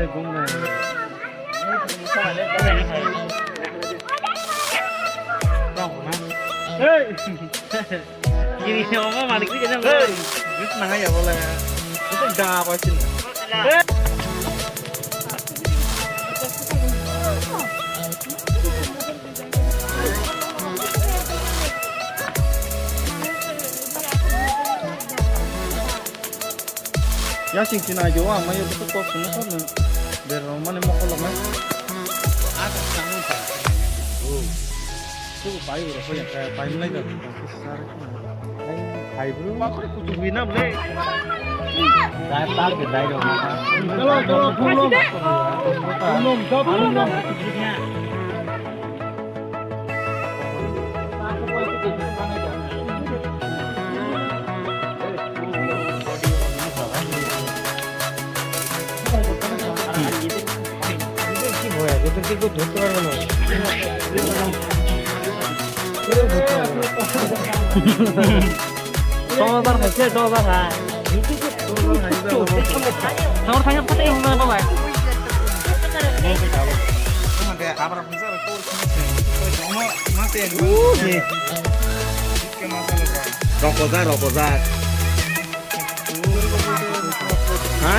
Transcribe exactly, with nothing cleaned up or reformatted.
Hey! Kiri omo malik ni kena. Hey! Wis nang ya bola. Itu da apa sih? Yasing sina jo ama yo kutu kok sunu sunu. Berro mane mokol mai. Asa sanu sa. Oh. Tu pai ro ho ya pai mai da. Pai bro. Bakri kutu bina ble. Dai tal ke dai ro. Chalo chalo phone lo. Phone lo, phone lo. Dos bar hai, dos bar hai. Tamo thangya phatwi hwnna babai. Rokoja, rokoja. Ha?